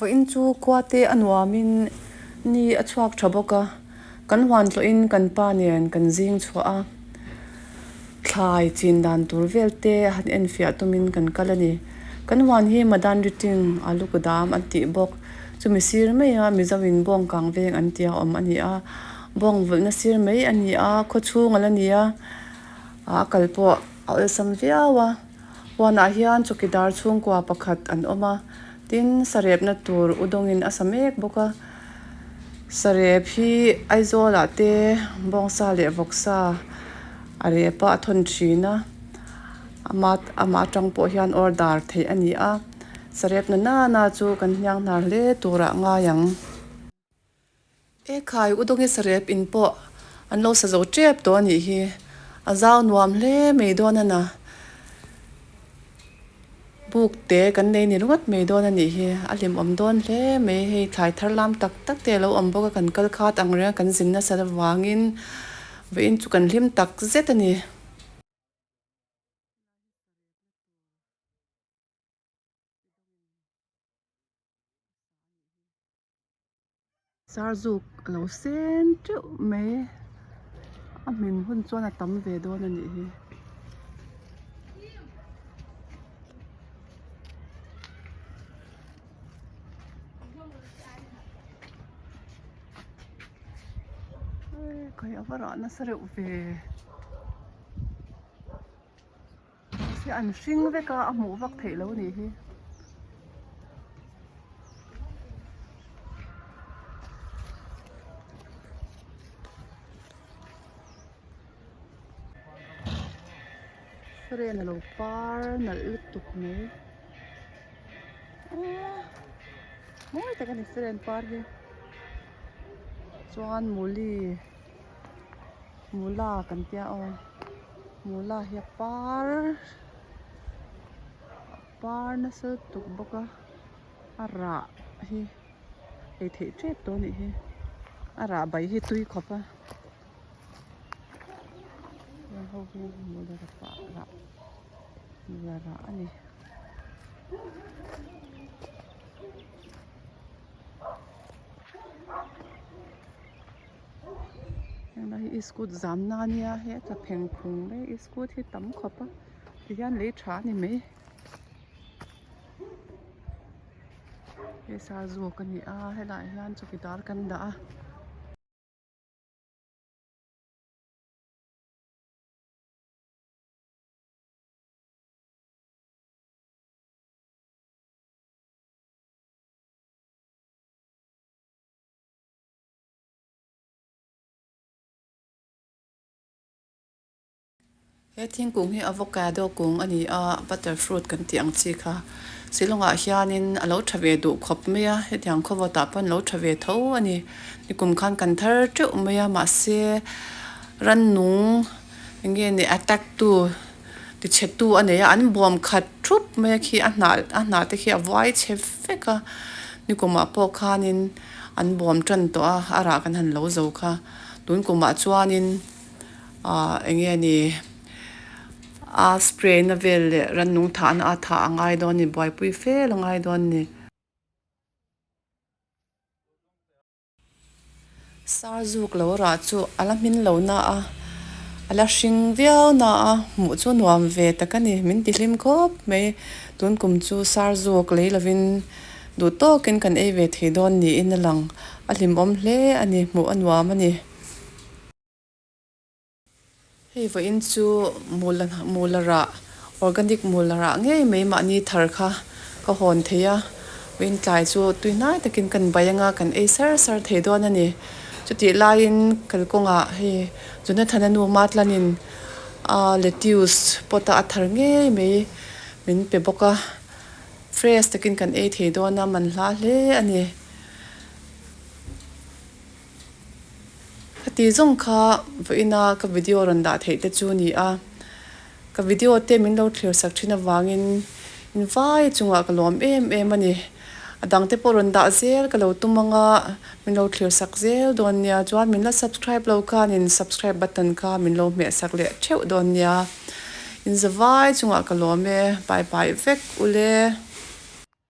Vawiin chu khua te a nuamin ni a chhuak tha bawk a, kan huan tlawhin kan pa nen kan zing chhuah a, thlai chin dan tur vel te han enfiah tumin kan kal a ni. Kan huan hi Madan Riting Alu Kudam an tih bawk, chumi sir maia Mizo in bawng kang veng an tia awm a ni a, bawng vulhna sir mai a ni a, khawchhung a la ni a, a kal pawh a awlsam viau a. Huanah hian chawkidar chhungkua pakhat an awm a, tin sarepna tur u dawngin a sa mek bawk a. Sarep hi Aizawlah te bawngsa leh vawksa a rep a a thawn thin a, ama amah atang pawh hian order theih a ni a, sarepna nana chu kan hniang hnar hle turah ngai ang. Ekhai Udawngi sarep in pawh an lo sa zo tep tawh a nih hi. A zau nuam hle mai dawn a na. Buk te kan nei ni ringawt mai dawn a nih hi. A hlimawm dawn hle mai hei thlai thar lam tak tak te a lo awm bawk a kan kal khat ang reng a kan zin nasa avangin vawiin chu kan hlim tak zet a ni. Sarzuk a lo sen teuh mai a hmin hun chuan a tam ve dawn a nih hi. Khawi a va rah nasa reuh ve. Mahse an hring vek a a hmuh vak theih loh a nih hi. Fren a lo par nalh lutuk mai aaa mawi tak a ni fren par hi chuan muli. Mula kan tia aw mula hi a par a par nasa lutuk bawk a a rah hi ei theih tep tawh a nih hi a rah bai hi tui khawp a heng ho hi mula rah mula rah a ni. Heng lai hi iskut zamna a nia he tla pheng phung mai iskut hi tam khawp a tihian lei tha a ni mai hei sarzuk a ni a helaiah hian chawkidar kan dah a. He thingkung hi avocado kung a ni a butter fruit kan tih ang chi kha silawngah hianin a lo tha ve duh khawp mai a hetiang khawvawt ah pawh an lo tha ve tho a ni nikum khan kan thar teuh mai a mahse rannung eng nge ni attack tu ti chhe tu a nei a an bawm khat thup mai a khi a hnah a hnah te khi a vuai chhe vek a nikumah pawh khanin an bawm tan tawh a a rah kan han lo zo kha tun kumah chuanin ahh eng nge ni a spray na vel leh rannung thahna a thah a ngai dawn a ni buaipui fel a ngai dawn a ni. Sarzuk lo rah chu a la hmin lo na a, a la hring viau na a, hmuh chu nuam ve tak a ni, min ti hlim khawp mai. Tun kum chu sarzuk lei lovin duh tawkin kan ei ve thei dawn niin a lang, a hlimawm hle a ni, hmuh a nuam a ni. Hei vawiin chu mula mula rah organic mula rah ngei mai mahni thar kha ka hawn thei a vawiin tlai chu tui hnai takin kan bai anga kan ei sar sar thei dawn a ni chutih laiin kalkawngah hei Jonathan-a nu Matlanin a lettuce pot a a thar ngei mai min pe bawk a fresh takin kan ei thei dawn a man hla hle a ni. Ka ti zawng kha vawiina ka video rawn dah theih te chu a ni a, ka video te min lo thlir sak thin avangin in vai chungah ka lawm em em a ni. A dang te pawh rawn dah zel ka lo tum anga min lo thlir sak zel dawn nia, chuan min la subscribe lo khanin subscribe button kha min lo hmeh sak leh theuh dawn nia. In za vai chungah ka lawm e, bye bye vek ule.